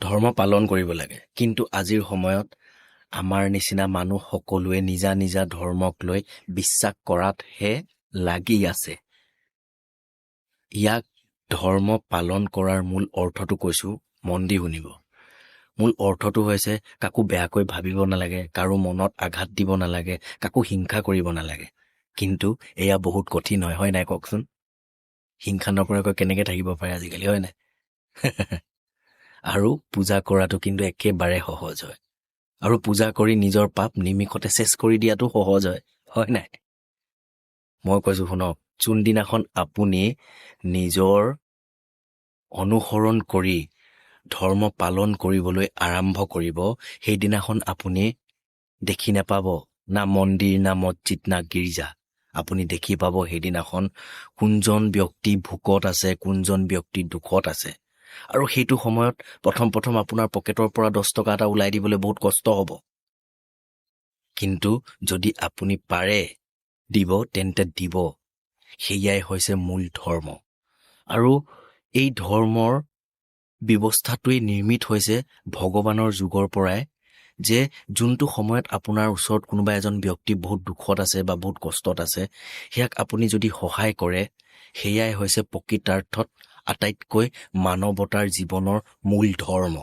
ধৰ্ম পালন কৰিব লাগে, কিন্তু আজিৰ সময়ত আমাৰ নিচিনা মানুহ সকলোৱে নিজা নিজা ধৰ্মক লৈ বিশ্বাস কৰাতহে লাগি আছে। ইয়াক ধৰ্ম পালন কৰাৰ মূল অৰ্থটো কৈছোঁ, মন দি শুনিব। মূল অৰ্থটো হৈছে কাকো বেয়াকৈ ভাবিব নালাগে, কাৰো মনত আঘাত দিব নালাগে, কাকো হিংসা কৰিব নালাগে। কিন্তু এয়া বহুত কঠিন হয়, হয় নাই কওকচোন? হিংসা নকৰাকৈ কেনেকৈ থাকিব পাৰে আজিকালি, হয় নাই? আৰু পূজা কৰাটো কিন্তু একেবাৰে সহজ হয়, আৰু পূজা কৰি নিজৰ পাপ নিমিষতে শেষ কৰি দিয়াটো সহজ হয়, হয় নাই? মই কৈছোঁ শুনক, যোনদিনাখন আপুনি নিজৰ অনুসৰণ কৰি ধৰ্ম পালন কৰিবলৈ আৰম্ভ কৰিব, সেইদিনাখন আপুনি দেখি নাপাব না মন্দিৰ, না মছজিদ, না গীৰ্জা। আপুনি দেখি পাব সেইদিনাখন কোনজন ব্যক্তি ভোকত আছে, কোনজন ব্যক্তি দুখত আছে। আৰু সেইটো সময়ত প্ৰথম প্ৰথম আপোনাৰ পকেটৰ পৰা 10 টকা এটা ওলাই দিবলৈ বহুত কষ্ট হ'ব। কিন্তু যদি আপুনি পাৰে দিব, তেন্তে দিব। সেয়াই হৈছে মূল ধৰ্ম। আৰু এই ধৰ্মৰ ব্যৱস্থাটোৱেই নিৰ্মিত হৈছে ভগৱানৰ যুগৰ পৰাই যে যোনটো সময়ত আপোনাৰ ওচৰত কোনোবা এজন ব্যক্তি বহুত দুখত আছে বা বহুত কষ্টত আছে, সেয়াক আপুনি যদি সহায় কৰে, সেয়াই হৈছে প্ৰকৃতাৰ্থত আটাইতকৈ মানৱতাৰ জীৱনৰ মূল ধৰ্ম।